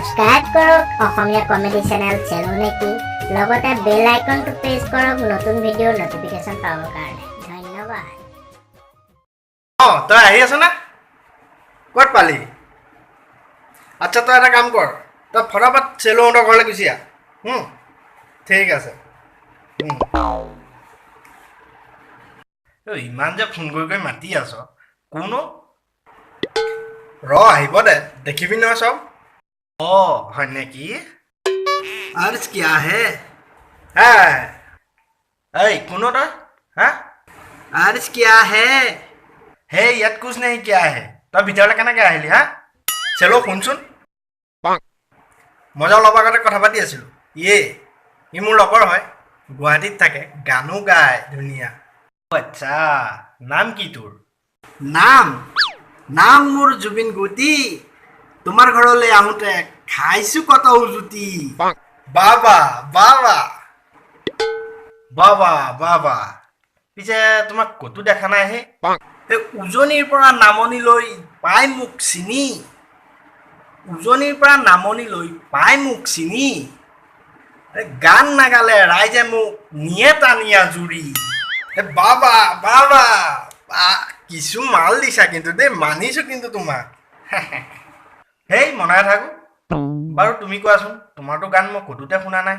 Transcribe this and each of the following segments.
Subscribe কৰক অসমীয়া comedy channel চেলো নেকি, লগতে বেল আইকনটো প্ৰেছ কৰক নতুন ভিডিঅ'ৰ নটিফিকেশ্যন পাবৰ কাৰণে। ধন্যবাদ। অঁ, তই আহি আছ না? ক'ত পালি? আচ্ছা, তই এটা কাম কৰ, তই ফটাফট চেলোহঁতৰ ঘৰলৈ গুচি আহ। ঠিক আছে। ঐ, ইমান যে ফোন কৰি কৰি মাতি আছ, কোন অ'? ৰ, আহিব দে, দেখিবি নহয় চব। অঁ, হয় নেকি? अर्ज किया है। হে এই, কোন অ' তই? হা? अर्ज किया है। হে, ইয়াত কুছ নাহি কিয়া হে। তই ভিতৰলৈ কেনেকৈ আহিলি? হা, চেলো, শুনচোন, মই যে অলপ আগতে কথা পাতি আছিলোঁ, ই মোৰ লগৰ হয়, গুৱাহাটীত থাকে, গানো গায় ধুনীয়া। আচ্ছা, নাম কি তোৰ? নাম নাম মোৰ জুবিন গুটি। তোমাৰ ঘৰলৈ আহোঁতে খাইছো কত উজুতি। বাবা বাবা বাবা বাবা, পিছে তোমাক ক'তো দেখা নাই হে। এই উজনিৰ পৰা নামনিলৈ পাই মোক চিনি, উজনিৰ পৰা নামনিলৈ পাই মোক চিনি। এই গান নাগালে ৰাইজে মোক নিয়ে টানি আজুৰি। এ বাবা বাবা বা, কিছু মাল দিছা কিন্তু দেই, মানিছো কিন্তু তোমাক। হেই, মনাই থাকো। বাৰু তুমি কোৱাচোন, তোমাৰতো গান মই ক'তোতে শুনা নাই।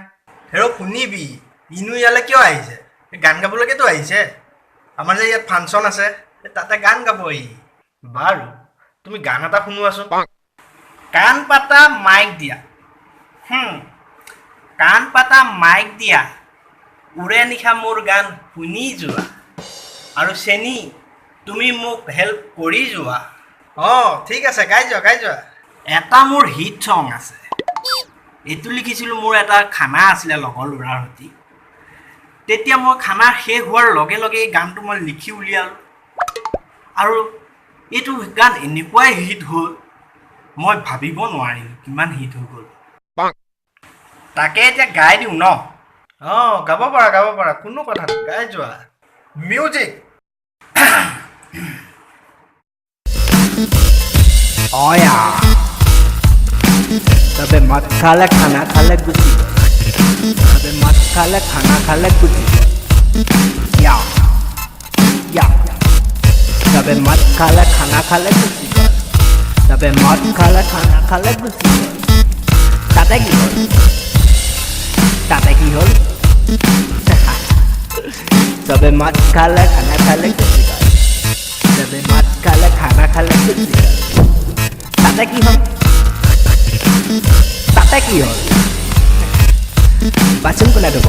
হেৰ শুনিবি, ইনো ইয়ালৈ কিয় আহিছে? এই গান গাবলৈকেতো আহিছে। আমাৰ যে ইয়াত ফাংচন আছে, এই তাতে গান গাব ই। বাৰু, তুমি গান এটা শুনোৱাচোন। কাণ পাতা মাইক দিয়া, কাণ পাতা মাইক দিয়া, ওৰে নিশা মোৰ গান শুনি যোৱা, আৰু চেনি তুমি মোক হেল্প কৰি যোৱা। অঁ, ঠিক আছে, গাই যোৱা, গাই যোৱা। এটা মোৰ হিট চং আছে, এইটো লিখিছিলোঁ, মোৰ এটা খানা আছিলে লগৰ ল'ৰাৰ সৈতে। তেতিয়া মই খানা শেষ হোৱাৰ লগে লগে এই গানটো মই লিখি উলিয়ালোঁ, আৰু এইটো গান এনেকুৱাই হিট হ'ল, মই ভাবিব নোৱাৰিলোঁ কিমান হিট হৈ গ'ল। তাকে এতিয়া গাই দিওঁ ন? অঁ, গাব পাৰা, গাব পাৰা, কোনো কথা নাই, গাই যোৱা। মিউজিক। অয়া, তবে মদ খালে খানা খালে গুচি গ'ল, তবে মদ খালে খানা খালে গুচি গ'ল। ইয়া ইয়া, তবে মদ খালে খানা খালে গুচি গ'ল, তবে মদ খালে খানা খালে গুচি গ'ল। তাতে কি হ'ল? তাতে কি হ'ল? তবে মদ খালে খানা খালে গুচি গ'ল, তবে মদ খালে খানা খালে গুচি গ'ল। তাতে কি হ'ল? তাতে কি হ'ল? বাচন কোনে ধুব?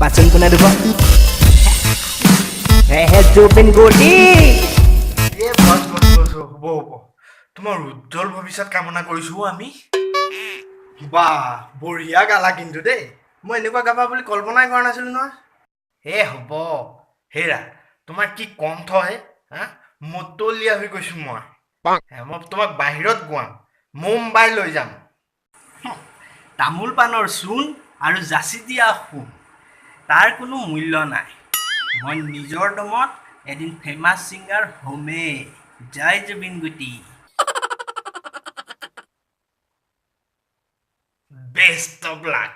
বাচন কোনে ধুব? হে হে, জুবিন গুটি। এ বছ বছ বছ, হ'ব হ'ব, তোমাৰ উজ্জ্বল ভৱিষ্যত কামনা কৰিছোঁ আমি। বাহ, বঢ়িয়া গালা কিন্তু দেই, মই এনেকুৱা গাবা বুলি কল্পনাই কৰা নাছিলোঁ নহয়। এ হ'ব, হেৰা, তোমাৰ কি কণ্ঠ হে, হা, মতলীয়া হৈ গৈছোঁ মই। হে, মই তোমাক বাহিৰত গোৱাম, মুম্বাই লৈ যাম। তামোল পাণৰ চূণ আৰু যাচি দিয়া সোণ, তাৰ কোনো মূল্য নাই। মই নিজৰ দমত এদিন ফেমাছ ছিংগাৰ হ'মেই। জয় জুবিন গুটি। Best of luck.